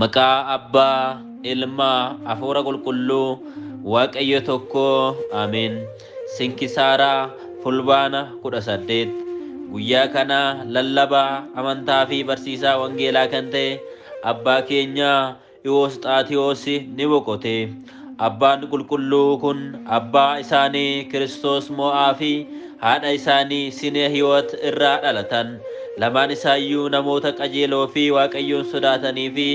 Maqaa Abbaa, Ilmaa, Hafuura Qulqulluu, Waaqayyo tokko, Ameen. Sinkisaaraa Fulbaana 18. Guyyaa kana lallabaa amantaa fi barsiisaa wangeelaa kan ta'e abbaa keenya Iwoosxaatiyoos ni boqote. Abbaan qulqulluu kun abbaa isaanii Kiristoos Mo'aa fi haadha isaanii Sine Hiwoot irraa dhalatan. Lamaan isaayyuu namoota qajeeloo fi Waaqayyoon sodaatanii fi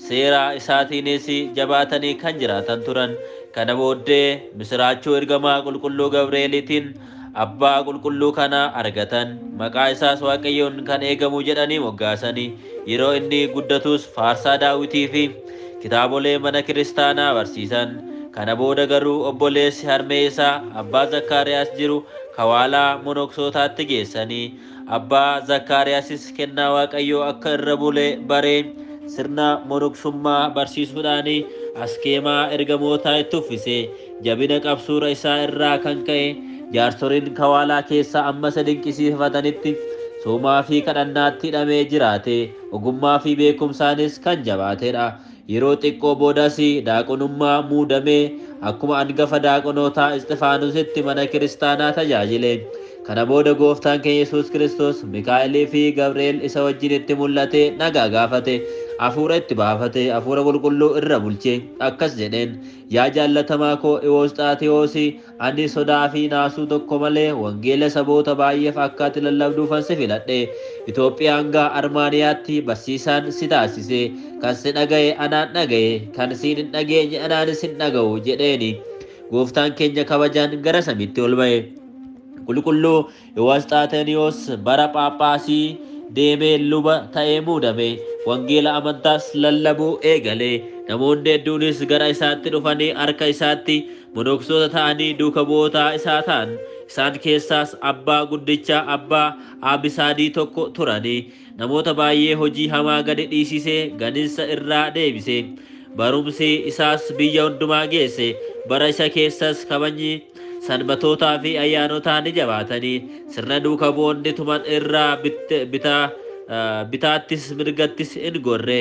seera isaatiinis jabaatanii kan jiraatan turan. Kana booddee misiraachuu ergamaa qulqulluu Gabreeliitiin abbaa qulqulluu kana argatan. Maqaa isaas Waaqayyoon kan eegamu jedhanii moggaasanii. Yeroo inni guddatus faarsaa Daawitii fi kitaabolee mana kiristaanaa barsiisan. Kana booda garuu obboleessi harmee isaa abbaa Zakkaariyaas jiru kawaalaa monoksootaatti geessanii. Abbaa Zakkaariyaasis kennaa Waaqayyoo akka irra bule baree sirna monoksummaa barsiisuudhaan askeemaa ergamootaa itti uffise. Jabina qabsuura isaa irraa kan ka'e jaarsoliin kawaalaa keessaa amma isa dinqisiifatanitti soomaa fi kadhannaatti hidhamee jiraate. Ogummaa fi beekumsaanis kan jabaatedha. Yeroo xiqqoo boodas daaqonummaa muudamee akkuma hangafa daaqonootaa Isxifaanusitti mana kiristaanaa tajaajile. Kana booda gooftaan keenya Yesuus Kiristoos Mikaa'elii fi Gabri'eel isa wajjin itti mul'ate nagaa gaafate, hafuura itti baafate, hafuura qulqulluu irra bulche. Akkas jedheen: Yaa jaallatamaa koo Iwoosxaatiyoos, ani sodaa fi naasuu tokko malee wangeela saboota baay'eef akka ati lallabduufan si filadhe. Itoophiyaa hanga Armaaniyaatti barsiisaan si taasise. Kan si dhaga'e anaan dhaga'e, kan siin hin dhageenye anaanis hin dhaga'u jedheeni. Gooftaan keenya kabajaan gara samiitti ol ba'e. Qulqulluu Iwaasxaateniyoos bara Phaaphaasii deemee luba ta'ee muudame. Wangeela amantaas lallabuu eegale. Namoonni hedduunis gara isaatti dhufanii harka isaatti monoksoota ta'anii duuka bu'oota isaa ta'an. Isaan keessaas abbaa guddicha abbaa Abisaadii tokko turani. Namoota baay'ee hojii hamaa gadi dhiisisee ganinsa irraa deebise. Barumsi isaas biyya hundumaa geesse. Bara isa keessas kabajni sanbatootaa fi ayyaanotaa ni jabaatanii sirna duuka bu'oonni tuman irraa bitaattis mirgattis hin gorre.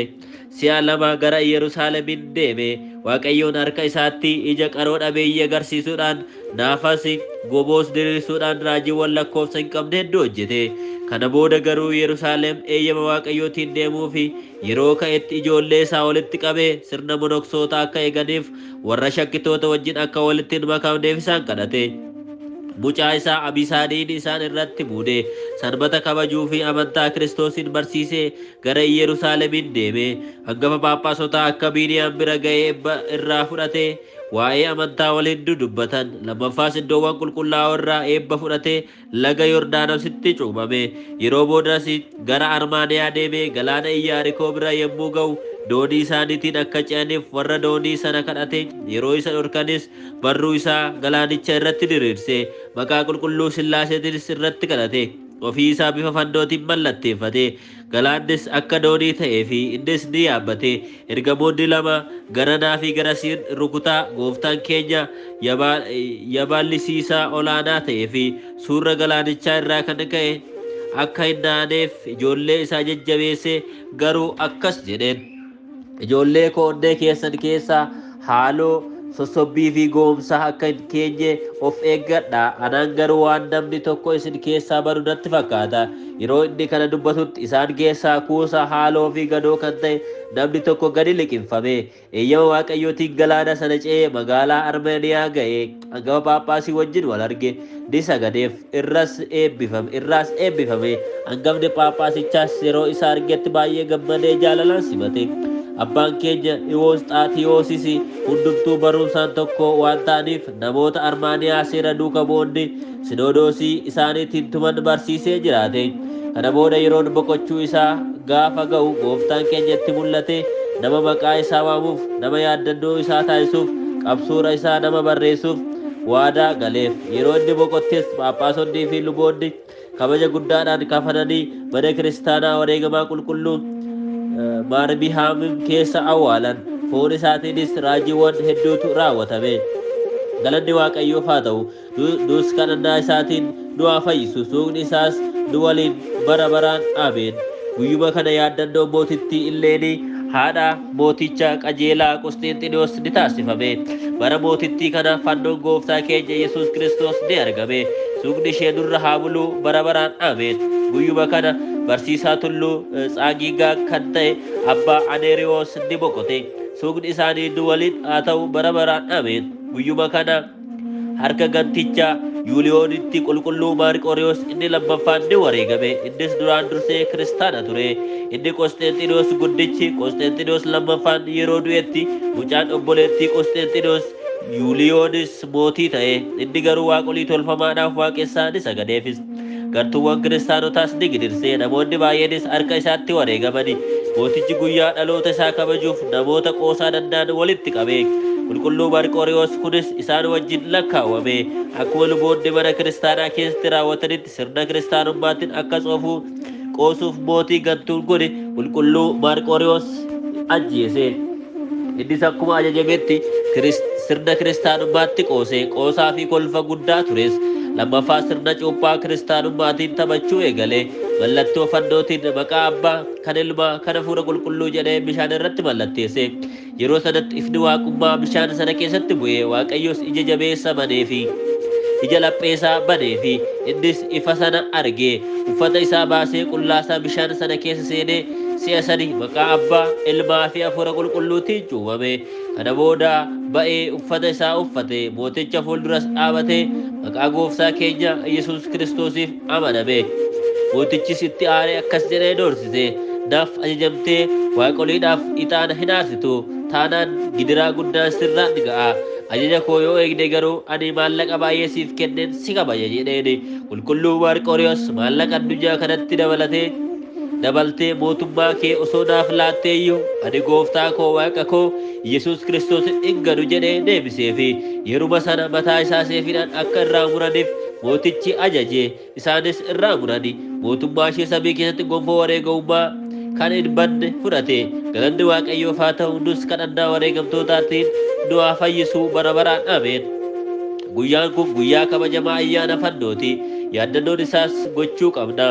Si'a lama gara Yerusaalemiin deeme. Waaqayyoon harka isaatti ija qaroo dhabeeyyii agarsiisuudhaan, naafas goboos diriirsuudhaan raajiiwwan lakkoofsa hin qabne hedduu hojjete. Kana booda garuu Yerusaalem eeyyama Waaqayyootiin deemuu fi yeroo ka'etti ijoollee isaa walitti qabee sirna monoksoota akka eeganiif, warra shakkitoota wajjin akka walitti hin makamneef isaan kadhate. Mucaa isaa Abisaadiin isaan irratti muude. Sanbata kabajuu fi amantaa Kiristoosiin barsiisee gara Yerusaalemiin deeme. Hangafa Phaaphaasota akka Biiniyaam bira ga'ee eebba irraa fudhate. Waa'ee amantaa waliin dudubbatan. Lammaffaas iddoowwan qulqullaa'oo irraa eebba fudhate laga Yordaanositti cuuphame. Yeroo boodas gara Armaaniyaa deeme. Galaana Iyyaarikoo bira yommuu ga'u doonii isaaniitiin akka ce'aniif warra doonii sana kadhate. Yeroo isa dhorkanis barruu isaa galaanicha irratti diriirse. Maqaa qulqulluu Sillaaseetiinis irratti kadhate. Ofii isaa bifa fannootiin mallatteeffate. Galaannis akka doonii ta'ee fi innis ni yaabbate. Ergamoonni lama garanaa fi garasiin rukutaa gooftaan keenya yabaallisiisaa olaanaa ta'ee fi suurra galaanichaa irraa kan ka'e akka hin naaneef ijoollee isaa jajjabeesse. Garuu akkas jedheen: Ijoollee koo, onnee keessan keessaa haaloo, sossobbii fi goomsaa akka hin keenye of eeggadha. Anaan garuu waan namni tokko isin keessaa baru natti fakkaata. Yeroo inni kana dubbatutti isaan keessaa kuusaa haaloo fi gadoo kan ta'e namni tokko gadi liqimfame. Eeyyama Waaqayyootiin galaana sana ce'ee magaalaa Armeeniyaa ga'e. Hangafa Phaaphaasii wajjin wal arge. Ni sagadeef, irras eebbifame, irraas eebbifame. Hangafni Phaaphaasichaas yeroo isa argetti baay'ee gammadee jaalalaan simate. Abbaan keenya Iwoosxaatiyoosis hundumtuu barumsaan tokko waan ta'aniif namoota Armaaniyaa seera duuka bu'oonni sinodoosii isaaniitiin tuman barsiisee jiraate. Kana booda yeroon boqochuu isaa gaafa ga'u gooftaan keenya itti mul'ate. Nama maqaa isaa waamuuf, nama yaaddannoo isaa taasisuuf, qabsuura isaa nama barreessuuf waadaa galeef. Yeroo inni boqottes Phaaphaasonnii fi luboonni kabaja guddaadhaan kafananii mana kiristaanaa wareegamaa qulqulluu Maarbihaamim keessa awwaalan. Foon isaatiinis raajiiwwan hedduutu raawwatame. Galanni Waaqayyoof haa ta'u. Nus kadhannaa isaatiin nu haa fayyisu. Suuqni isaas nu waliin bara baraan. Ameen. Guyyuma kana yaaddannoo mootittii Illeenii Haadha mooticha qajeelaa Qosxeenxinoos ni taasifame. Bara mootittii kana fannoon gooftaa keenya Yesuus Kiristoos ni argame. Suuqni ishee nurra haa bulu bara baraan, ameen. Guyyuma kana barsiisaa Tulluu Tsaagigaa kan ta'e Abbaa Aneeriyoos ni boqote. Suuqni isaanii nu waliin haa ta'u bara baraan, ameen. Guyyuma kana harka ganticha Yuuliyoonitti qulqulluu Maarqooriyoos inni lammaffaan ni wareegame. Innis duraan dursee kiristaana ture. Inni Qosxeenxinoos guddichi Qosxeenxinoos lammaffaan yeroo du'etti mucaan obboleettii Qosxeenxinoos Yuuliyoonis mootii ta'e. Inni garuu waaqolii tolfamaadhaaf waaqessaa ni sagadeefis. Gartuuwwan kiristaanotaas ni gidirse. Namoonni baay'eenis harka isaatti wareegamani. Mootichi guyyaa dhaloota isaa kabajuuf namoota qoosaa danda'an walitti qabe. Qulqulluu Maarqooriyoos kunis isaan wajjin lakkaawwame. Akkuma luboonni mana kiristaanaa keessatti raawwatanitti sirna kiristaanummaatiin akka tsoofuu qoosuuf mootii gantuun kun qulqulluu Maarqooriyoos ajjeese. Innis akkuma ajajametti sirna kiristaanummaatti qoose. Qoosaa fi kolfa guddaa tures. Lammaffaa sirna cuuphaa kiristaanummaatiin taphachuu eegale. Mallattoo fannootiin maqaa Abbaa, kan Ilmaa, kan Hafuura Qulqulluu jedhee bishaan irratti mallatteesse. Yeroo sanatti ifni waaqummaa bishaan sana keessatti bu'e. Waaqayyos ija jabeessa baneefi ija lapheesaa baneefi innis ifa sana arge. Uffata isaa baasee qullaasaa bishaan sana keessa seenee si'a sadi maqaa Abbaa, Ilmaa fi Hafuura Qulqulluutiin cuuphame. Kana booda ba'ee uffata isaa uffate. Mooticha fuulduras dhaabatee maqaa gooftaa keenya Yesuus Kiristoosiif amaname. Mootichis itti aaree akkas jedhee doorsise: "Naaf ajajamtee waaqoliidhaaf ixaana hin aarsitu taanaan gidiraa guddaan sirraan ga'a. Ajaja koo yoo eegde garuu ani maallaqa baay'ee siif kenneen si kabaja" jedheen. Qulqulluu Maarqooriyoos, "Maallaqa addunyaa kanatti dabalatee dabaltee mootummaa kee osoo naaf laattee iyyuu ani gooftaa koo Waaqa koo Yesuus Kiristoos hin ganu" jedhee deebiseefi. Yeruma sana mataa isaa seefiidhaan akka irraa muraniif mootichi ajaje. Isaanis irraa murani. Mootummaa ishee samii keessatti gonfoo wareegamummaa kan hin badne fudhate. Galanni Waaqayyoof haa ta'u, nus kadhannaa wareegamtootaatiin nu haa fayyisuu bara baraan, ameen. Guyyaan kun guyyaa kabajamaa ayyaana fannooti. Yaaddannoon isaas gochuu qabna.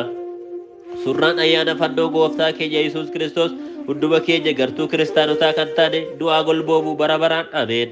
Surraan ayyaana fannoo gooftaa keenya Yesuus Kiristoos hunduma keenya gartuu kiristaanotaa kan taane du'aa golboomu bara baraan, ameen.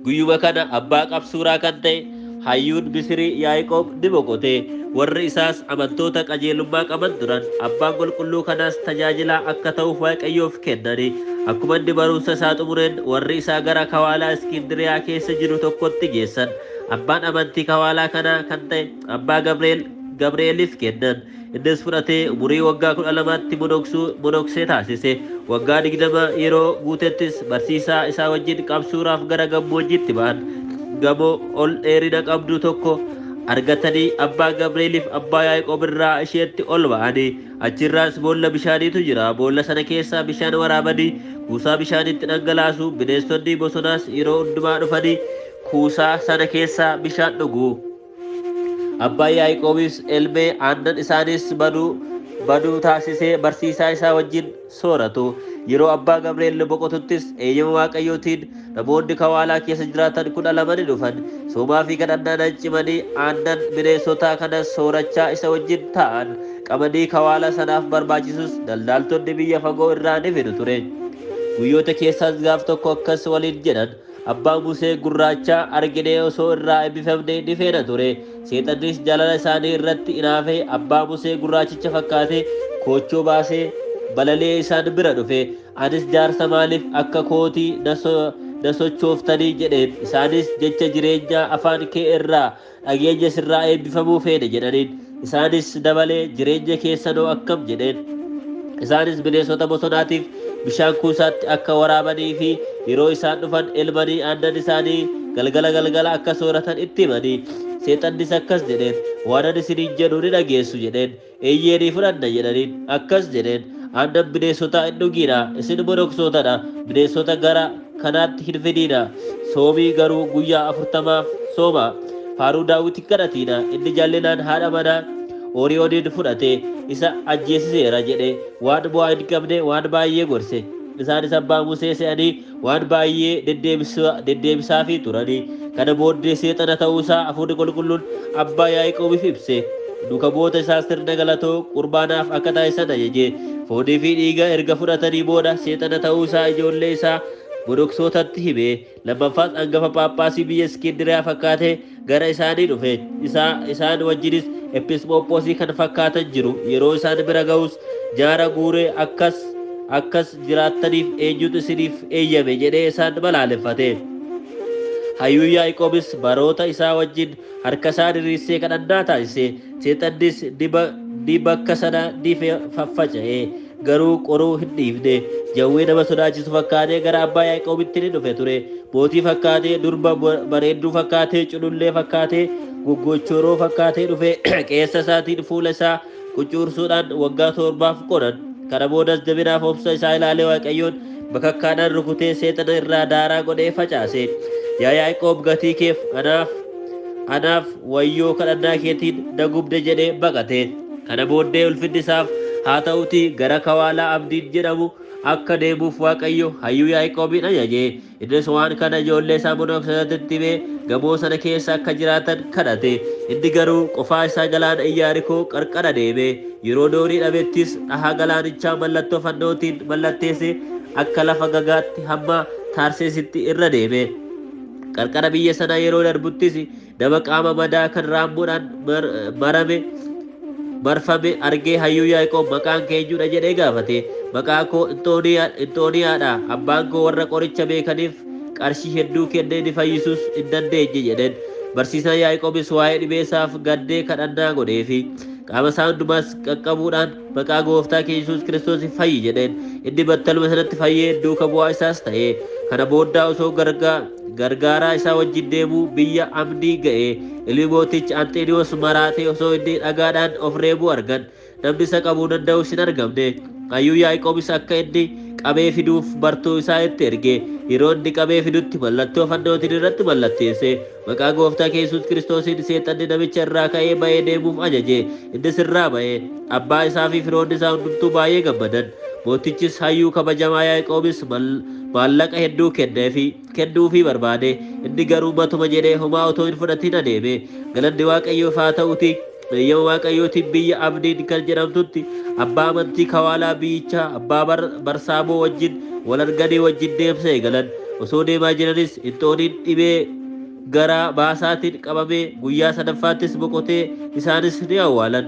Guyyuma kana abbaa qabsuuraa kan ta'e hayyuun Misirii Yaaqoob ni boqote. Warri isaas amantoota qajeelummaa qaban turan. Abbaan qulqulluu kanaas tajaajilaa akka ta'uuf Waaqayyoof kennani. Akkuma inni barumsa isaa xumureen warri isaa gara kawaalaa Iskindiriyaa keessa jiru tokkotti geessan. Abbaan amantii kawaalaa kanaa kan ta'e Abbaa Gabri'eel Gabri'eeliif kennan. Innis fudhatee umurii waggaa 12tti monoksee taasise. Waggaa 20 yeroo guutettis barsiisaa isaa wajjin qabsuuraaf gara gammoojjiitti ba'an. Gamoo ol dheerina qabdu tokko argatanii Abbaa Gabri'eeliif Abbaa Yaaqoob irraa isheetti ol ba'anii, achirraas boolla bishaaniitu jira. Boolla sana keessaa bishaan waraabanii kuusaa bishaaniitti dhangalaasu. Bineensonni bosonaas yeroo hundumaa dhufanii kuusaa sana keessaa bishaan dhugu. Abbaa Yaaqoobis elmee aannan isaanis baduu taasisee barsiisaa isaa wajjin sooratu. Yeroo Abbaa Gabri'eel boqotuttis eeyyama Waaqayyootiin namoonni kawaalaa keessa jiraatan 12 ni dhufan. Soomaa fi kadhannaan cimanii aannan bineensotaa kanas soorachaa isa wajjin taa'an. Qamadii kawaala sanaaf barbaachisus daldaaltonni biyya fagoo irraa ni fidu ture. Guyyoota keessaas gaaf tokko akkas waliin jedhan: "Abbaa Musee gurraachaa arginee osoo irraa eebbifamne ni feena ture." Seexannis jaalala isaanii irratti inaafee Abbaa Musee gurraachicha fakkaatee koochoo baasee balalee isaan bira dhufe. "Anis jaarsa, maaliif akka kootii na sochooftanii?" jedheen. Isaanis, "Jecha jireenyaa afaan kee irraa dhageenya sirraa eebbifamuu feene" jedhaniin. Isaanis dabalee, "Jireenya keessanoo akkam?" jedheen. Isaanis bineensota bosonaatiif bishaan kuusaatti akka waraabanii fi yeroo isaan dhufan elmanii aannan isaanii galgala galgala akka sooratan itti himanii. Seexannis akkas jedheen: "Waan ani isiniin jedhu ni dhageessu?" jedheen. "Eeyyee, ni fudhanna" jedhaniin. Akkas jedheen: "Aannan bineensotaa hin dhugiina, isin monoksootadha. Bineensota gara kanaatti hin fidiina. Soomii garuu guyyaa 40f sooma. Faaruu Daawit hin kadhatiina. Inni jallinaan haadha manaa Ooriyooniin fudhate isa ajjeesiseera" jedhe. Waan bu'aa hin qabne waan baay'ee gorse. Isaanis Abbaa Musee se'anii waan baay'ee deddeebisaafii turanii. Kana booddee seexana ta'uusaa Hafuurri Qulqulluun Abbaa Yaaqoobiif ibse. Duuka bu'oota isaa sirna galatoo qurbaanaaf akka taasisan ajaje. Foonii fi dhiiga erga fudhatanii booda seexana ta'uu isaa ijoollee isaa monoksootatti hime. Lammaffaas hangafa Phaaphaasii biyya Iskindiriyaa fakkaatee gara isaanii dhufe. Isaan wajjinis Episkoophosii kan fakkaatan jiru. Yeroo isaan bira ga'us jaara guuree akkas jiraattaniif eenyutu isiniif eeyyame jedhee isaan balaaleffate. Hayyuu Yaaqoobis baroota isaa wajjin harka isaa diriirsee kadhannaa taasise. Seexannis ni bakka sana ni faffaca'e. Garuu qoruu hin dhiifne. Jawwee nama sodaachisu fakkaatee gara abbaa Yaaqoobitti ni dhufe ture. Mootii fakkaatee, durba bareedduu fakkaatee, culullee fakkaatee, goggochoroo fakkaatee dhufe. Qeessa isaatiin fuula isaa qucuursuudhaan waggaa 7 qoran. Kana boodas jabinaaf obsa isaa ilaalee Waaqayyoon bakakkaadhaan rukutee seexana irraa daaraa godhee facaase. Yaa Yaaqoob, gatii keef anaaf wayyoo kadhannaa keetiin na gubde jedhee baqate. Kana booddee ulfinni isaaf haa ta'uutii gara Kawaalaa Abdiin jedhamu akka deemuuf Waaqayyo hayyuu Yaaqoobiin ajaje. Innis waan kana ijoollee isaa monoksootatti himee gamoo sana keessa akka jiraatan kadhate. Inni garuu qofaa isaa galaana Iyyaarikoo qarqara deeme. Yeroo doonii dhabettis dhahaa galaanichaa mallattoo fannootiin mallatteesse akka lafa gagaatti hamma Taarseesitti irra deeme. Qarqara biyya sanaa yeroo darbuttis nama qaama madaa kan raammoodhaan marame marfame argee hayyuu Yaaqoob maqaan kee eenyudha jedhee gaafate. Maqaa koo Inxooniyaadha. Abbaan koo warra qoricha beekaniif qarshii hedduu kennee ni fayyisuus hin dandeenye jedheen. Barsiisaan Yaaqoobis waa'ee dhibee isaaf gaddee kadhannaa godheefi. Qaama isaa hundumaas qaqqabuudhaan maqaa gooftaa keenya Yesuus Kiristoos fayyi jedheen. Inni battaluma sanatti fayyee duuka bu'aa isaas ta'e. Kana boodaa osoo gargaaraa isaa wajjin deemuu biyya Amdii ga'e. Ilmi mootichi Anxeeniyoos maraatee osoo inni dhagaadhaan of reebuu argan. Namni isa qabuu danda'us hin argamne. Hayyuu Yaaqoobis akka inni qabee fiduuf bartuu isaa itti erge. Yeroo inni qabee fidutti mallattoo fannootiin irratti mallatteesse. Maqaa gooftaa keenya Yesuus Kiristoosiin seexanni namicha irraa ka'ee ba'ee deemuuf ajaje. Innis irraa ba'e. Abbaa isaa fi firoonni isaa hundumtuu baay'ee gammadan. Mootichis hayyuu kabajamaa Yaaqoobis maallaqa hedduu kennuufii barbaade. Inni garuu matuma jedhee homaa otoo hin fudhatin adeeme. Galanni Waaqayyoof haa ta'uutii eeyyama Waaqayyootiin biyya Abdiin kan jedhamtutti abbaa amantii Kawaalaa biyyichaa abbaa Barsaaboo wajjin wal arganii wajjin deemsa eegalan. Osoo deemaa jiranis Inxooniin dhibee garaa baasaatiin qabamee guyyaa sadaffaattis boqotee isaanis ni awwaalan.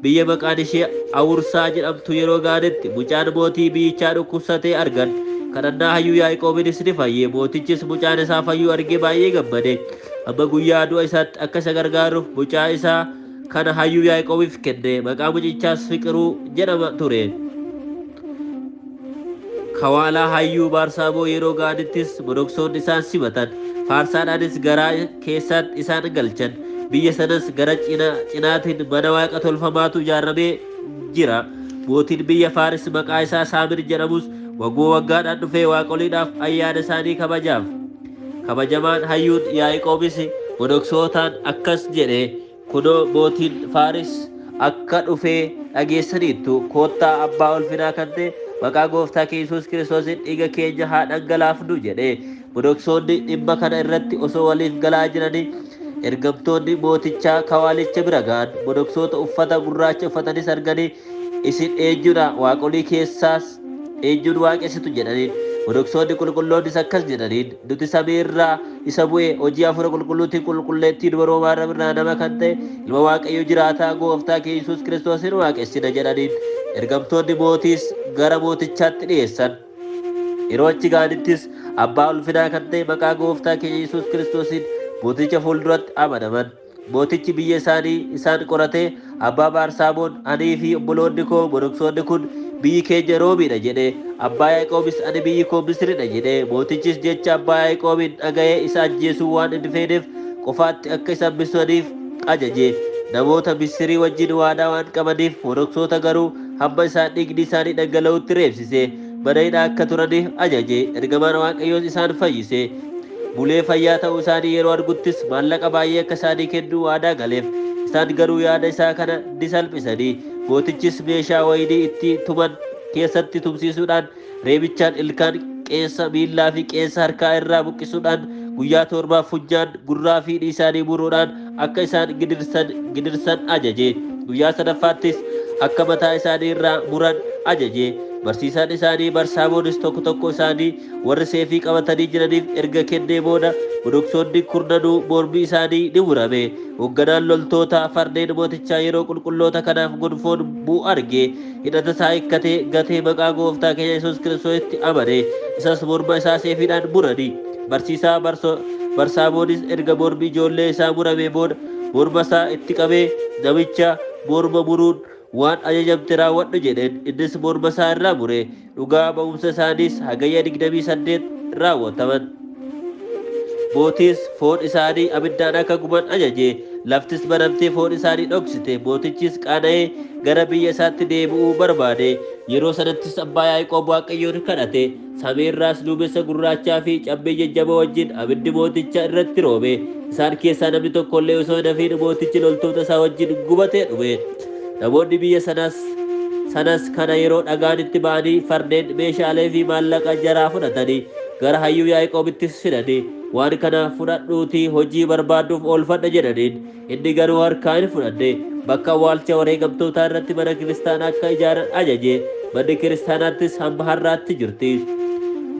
Biyya maqaan ishee Awursaa jedhamtu yeroo ga'anitti mucaan mootii biyyichaa dhukkubsatee argan. Kadhannaa hayyuu Yaaqoobiinis ni fayye. Mootichis mucaan isaa fayyuu argee baay'ee gammade. Amma guyyaa du'a isaatti akka isa gargaaruuf mucaa isaa kana hayyuu Yaaqoobiif kenne. Maqaa mucichaas Fiqiruu jedhama ture. Kawaalaa hayyuu Baarsaaboo yeroo ga'anittis monoksoonni isaan simatan. Faarsaadhaanis garaa keessaatti isaan galchan. Biyya sanas gara cinaatiin mana waaqa tolfamaatu ijaaramee jira. Mootiin biyya Faaris maqaa isaa Saamir jedhamus waggoo waggaadhaan dhufee waaqoliidhaaf ayyaana isaanii kabajaaf. Kabajamaan hayyuun Yaaqoobis monoksootaan akkas jedhe. Kunoo mootiin Faaris akka dhufee dhageessaniittu koottaa abbaa ulfinaa kan ta'e maqaa gooftaa keenya Yesuus Kiristoosiin dhiiga keenya haa dhangalaafnu jedhe. Monoksoonni dhimma kana irratti osoo waliif galaa jiranii ergamtoonni mootichaa kawaalicha bira ga'an. Monoksoota uffata gurraacha uffatanis arganii isin eenyudha? Waaqolii keessaas eenyuun waaqessitu jedhaniin. Monoksoonni qulqulloonnis akkas jedhaniin. Nuti samii irraa isa bu'e hojii hafuura qulqulluutiin qulqulleettii dubaroo Maariyaam irraa nama kan ta'e ilma Waaqayyo jiraataa gooftaa keenya Yesuus Kiristoosiin waaqessina jedhaniin. Ergamtoonni mootiis gara mootichaatti dhiyeessan. Yeroo achi ga'anittis abbaa ulfinaa kan ta'e maqaa gooftaa keenya Yesuus Kiristoosiin mooticha fuulduratti amanaman. Mootichi biyya isaanii isaan qoratee abbaa Baarsaaboon anii fi obboloonni koo monoksoonni kun biyyi keenya Roomiidha jedhe. Abbaa Yaaqoobis ani biyyi koo Misiriidha jedhe. Mootichis jecha abbaa Yaaqoobiin dhaga'ee isa ajjeesuu waan hin feeneef qofaatti akka isa hambisaniif ajaje. Namoota Misirii wajjin waadaa waan qabaniif monoksoota garuu hamma isaan dhiigni isaanii dhangala'utti reebsise. Mana hidhaa akka turaniif ajaje. Ergamaan Waaqayyoos isaan fayyise. Bulee fayyaa ta'uu isaanii yeroo arguttis maallaqa baay'ee akka isaanii kennuu waadaa galeef. Isaan garuu yaada isaa kana ni salphisanii. Mootichis meeshaa wayinii itti tuman keessatti tumsiisuudhaan reebichaan ilkaan qeensa miillaa fi qeensa harkaa irraa buqqisuudhaan guyyaa 7 funyaan gurraa fi hidhii isaanii muruudhaan akka isaan gidirsan ajaje. Guyyaa sadaffaattis akka mataa isaanii irraa muran ajaje. Barsiisaan isaanii Barsaaboonis tokko tokko isaanii warri seefii qabatanii jiraniif erga kennee booda monoksoonni kurnanuu mormi isaanii ni murame. Hoogganaan loltoota fardeen mootichaa yeroo qulqulloota kanaaf gonfoon bu'u arge hidhata isaa hiikkatee gatee maqaa gooftaa keenya Yesuus Kiristoositti amane. Isas morma isaa seefiidhaan murani. Barsiisaa Barsaaboonis erga mormi ijoollee isaa murame booda morma isaa itti qabee namicha morma muruun waan ajajamte raawwadhu jedheen. Innis morma isaa irraa mure. Dhugaa ba'umsa isaaniis Hagayya 28 raawwataman. Mootis foon isaanii abiddaan akka guban ajaje. Laftis banamtee foon isaanii dhoksite. Mootichis qaana'ee gara biyya isaatti deebi'uu barbaade. Yeroo sanattis abbaa Yaaqoob Waaqayyoon kadhate. Samiirraas duumessa gurraachaa fi cabbii jajjaboo wajjin abiddi mooticha irratti roobe. Isaan keessaa namni tokko illee osoo hin hafiin mootichi loltoota isaa wajjin gubatee dhume. Namoonni biyya sanas kana yeroo dhagaan itti ba'anii fardeen meeshaalee fi maallaqa jaraa fudhatanii gara hayyuu Yaaqoobittis fidanii waan kana fudhadhuutii hojii barbaadduuf oolfadha jedhaniin. Inni garuu harkaa hin fudhanne. Bakka awwaalcha wareegamtootaa irratti mana kiristaanaa akka ijaaran ajaje. Manni kiristaanaattis hamma har'aatti jirti.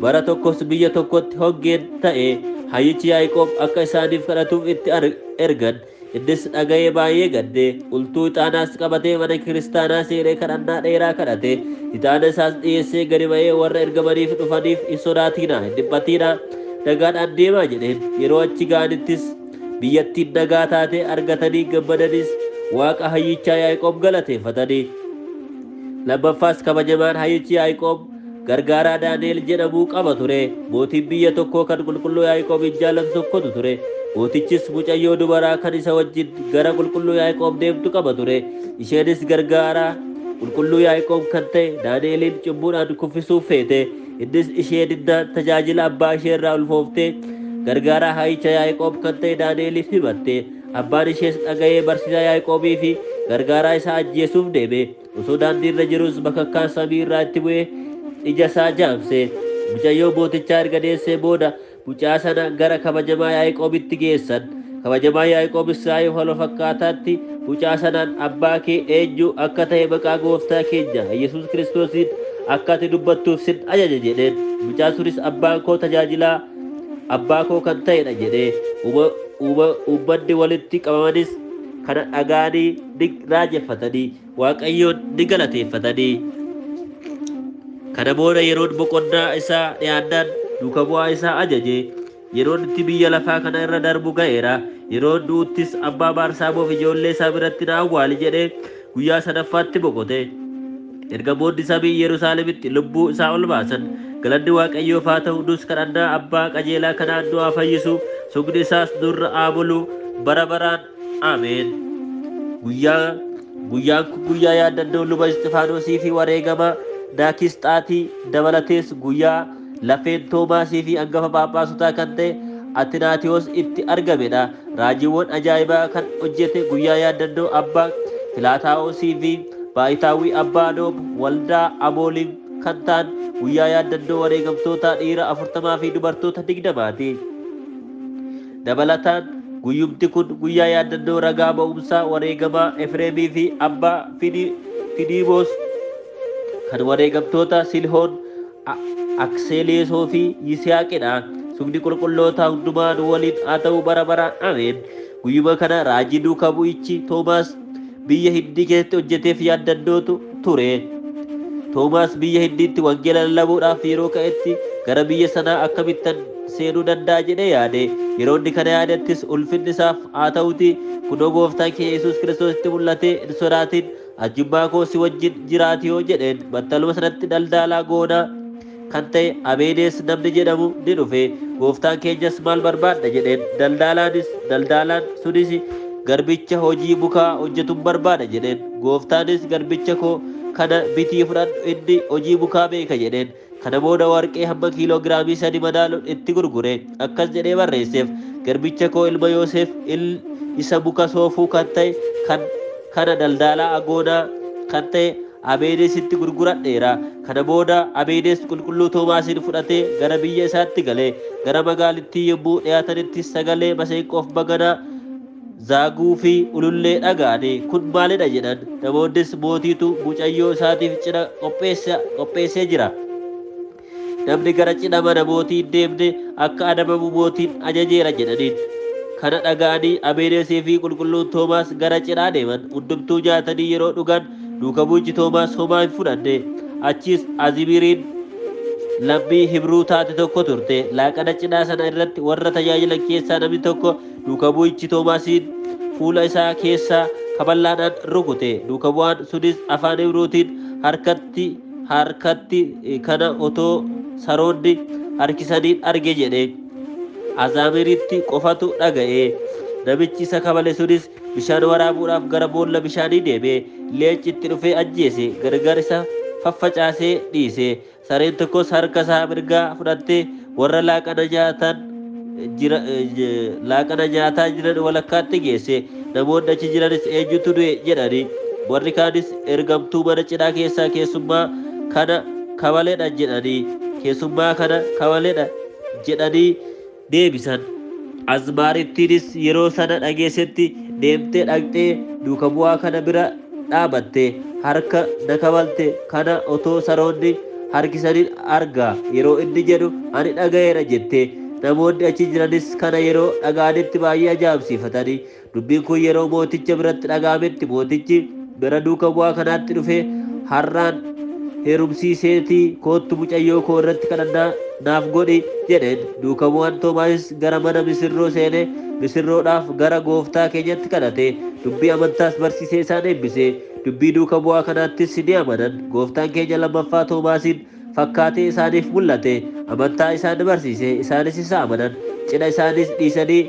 Bara tokkos biyya tokkotti hongeen ta'e hayyichi Yaaqoob akka isaaniif kadhatuuf itti ergan. Innis dhaga'ee baay'ee gadde. Ultuu ixaanaas qabatee mana kiristaanaa seenee kadhannaa dheeraa kadhate. Ixaana isaas dhiyeessee gadi ba'ee warra ergamaniif dhufaniif hin sodaatinaa, hin dhiphatinaa, nagaadhaan deemaa jedheen. Yeroo achi ga'anittis biyyattiin nagaa taate argatanii gammadanis Waaqa hayyichaa Yaaqoob galateeffatanii. Lammaffaas kabajamaan hayyichi Yaaqoob gargaaraa Daani'el jedhamuu qaba ture. Mootiin biyya tokkoo kan qulqulluu Yaaqoob jaallatu tokkotu ture. Mootichis mucayyoo dubaraa kan isa wajjin gara qulqulluu Yaaqoob deemtu qaba ture. Isheenis gargaaraa qulqulluu Yaaqoob kan ta'e Daani'elin cubbuudhaan kuffisuuf feete. Innis ishee diddaan tajaajila abbaa ishee irraa ulfooftee gargaaraa hayyicha Yaaqoob kan ta'e Daani'eliif himatte. Abbaan ishees dhaga'ee barsiisaa Yaaqoobii fi gargaaraa isaa ajjeesuuf deeme. Osoo daandii irra jirus bakakkaan samii irraa itti bu'ee ija isaa jaamse. Mucayyoo mootichaa erga deessee booda mucaa sana gara kabajamaa Yaaqoobitti geessan. Kabajamaa Yaaqoobis saayii wal fakkaataatti mucaa sanaan abbaa kee eenyu akka ta'e maqaa gooftaa keenya Yesuus Kiristoosiin akka ati dubbattuuf sin ajaja jedheen. Mucaan sunis abbaan koo tajaajilaa abbaa koo kan ta'edha jedhee. Uummanni walitti qabamanis kana dhaga'anii ni raajeffatanii Waaqayyoon ni galateeffatanii. Kana booda yeroon boqonnaa isaa dhiyaannaan duuka bu'aa isaa ajaje. Yeroon itti biyya lafaa kana irra darbu ga'eera. Yeroon du'uttis abbaa Baarsaaboof ijoollee isaa biratti na awwaali jedhee guyyaa sadaffaatti boqote. Ergamoonni samii Yerusaalemitti lubbuu isaa ol baasan. Galanni Waaqayyoof haa ta'u, nus kadhannaa abbaa qajeelaa kanaan nu haa fayyisu. Sugni isaas nurra haa bulu bara baraan. Ameen. Guyyaan kun guyyaa yaadannoo luba Isxifaanosii fi wareegama Daakisxaatii dabalatees guyyaa lafeen Toomaasii fi hangafa Phaaphaasotaa kan ta'e Atinaatiyoos itti argamedha. Raajiiwwan ajaa'ibaa kan hojjete guyyaa yaadannoo abbaa Filaataawosii fi Baayitaawii abbaa Noob waldaa Abooliin kan ta'an guyyaa yaadannoo wareegamtoota dhiira 40 fi dubartoota 20ti. Dabalataan guyyumti kun guyyaa yaadannoo ragaa ba'umsaa wareegamaa Efreemii fi abbaa Finiimoos kan wareegamtoota Silhoon, Akseeleesoo fi Yisihaaqidha. Sugni qulqulloota hundumaa nu waliin haa ta'u bara baraan. Ameen. Guyyuma kana raajii duuka bu'ichi Toomaas biyya Hindii keessatti hojjeteef yaaddannootu ture. Toomaas biyya Hindiitti wangeela lallabuudhaaf yeroo ka'etti gara biyya sanaa akkamittan seenuu danda'a jedhee yaade. Yeroo inni kana yaadattis ulfinni isaaf haa ta'uti kunoo gooftaan keenya Yesuus Kiristoositti mul'atee hin sodaatin, ajjummaa koo si wajjin jiraatiyoo jedheen. Battaluma sanatti daldalaa goonaa kan ta'e Abeenees namni jedhamu ni dhufe. Gooftaan keenyas maal barbaadda jedheen. Daldalaan sunis garbicha hojii mukaa hojjetuun barbaada jedheen. Gooftaanis garbicha koo kana bitii fudhadhu, inni hojii mukaa beeka jedheen. Kana booda warqee hamma kiiloogiraamii 3 madaaluun itti gurgure. Akkas jedhee barreesseef: garbicha koo ilma Yoosef isa muka soofuu kan ta'e kana daldalaa agoonaa kan ta'e Abeeneesitti gurguradheera. Kana booda Abeenees qulqulluu Toomaasiin fudhatee gara biyya isaatti gale. Gara magaalittii yommuu dhiyaatanitti sagalee maseenqoof baganaa Zaaguu fi ulullee dhaga'anii kun maalidha jedhan. Namoonnis mootiitu mucayyoo isaatiif cidha qopheessee jira. Namni gara cidha mana mootii hin deemne akka adabamu mootiin ajajeera jedhaniin. Kana dhaga'anii Ameenesii fi qulqulluun Toomaas gara cidhaa deeman. Hundumtuu nyaatanii yeroo dhugan duuka bu'ichi Toomaas homaa hin fudhanne. Achiis Azimiriin lammii Hibruu taate tokko turte. Laaqana cidhaa sana irratti warra tajaajilan keessaa namni tokko duuka bu'ichi Toomaasiin fuula isaa keessaa kaballaadhaan rukute. Duuka bu'aan sunis afaan Hibruutiin harkatti kana otoo saroonni harkisaniin arge jedhe. Azaamiritti qofatu dhaga'e. Namichi isa kabale sunis bishaan waraabuudhaaf gara boolla bishaanii deeme. Leenci itti dhufee ajjeese. Gargar isa faffacaasee dhiise. Sareen tokkos harka isaa mirgaa fudhattee warra laaqana nyaatan jira laaqana nyaataa jiran walakkaatti geesse. Namoonni achi jiranis eenyutu du'e jedhani. Warri kaanis ergamtuu mana cidhaa keessaa keessummaa kana kabaledha jedhanii keessummaa kana kabaledha jedhanii deebisan. Azmaarittiinis yeroo sana dhageessetti deemtee dhaqxee duuka bu'aa kana bira dhaabatte. Harka na kabalte kana otoo saroonni harkisaniin arga yeroo inni jedhu ani dhaga'eera jette. Namoonni achi jiranis kana yeroo dhaga'anitti baay'ee ajaa'ibsiifatanii. Dubbiin kun yeroo mooticha biratti dhaga'ametti mootichi gara duuka bu'aa kanaatti dhufee har'aan heerumsiiseetii koottu mucayyoo koo irratti kadhannaa naaf godhi jedheen. Duuka bu'aan Toomaasis gara mana misirroo seenee misirroodhaaf gara gooftaa keenyatti kadhate. Dubbii amantaas barsiisee isaan eebbise. Dubbii duuka bu'aa kanaattis ni amanan. Gooftaan keenya lammaffaa Toomaasiin fakkaatee isaaniif mul'ate. Amantaa isaan barsiise. Isaanis isa amanan. Cidha isaanis dhiisanii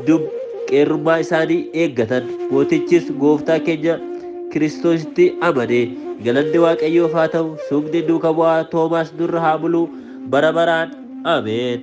dub qeerrummaa isaanii eeggatan. Mootichis gooftaa keenya Kiristoositti amane. Galanni Waaqayyoof haa ta'u. Sugni duuka bu'aa Toomaas nurra haa bulu bara baraan. Ameen.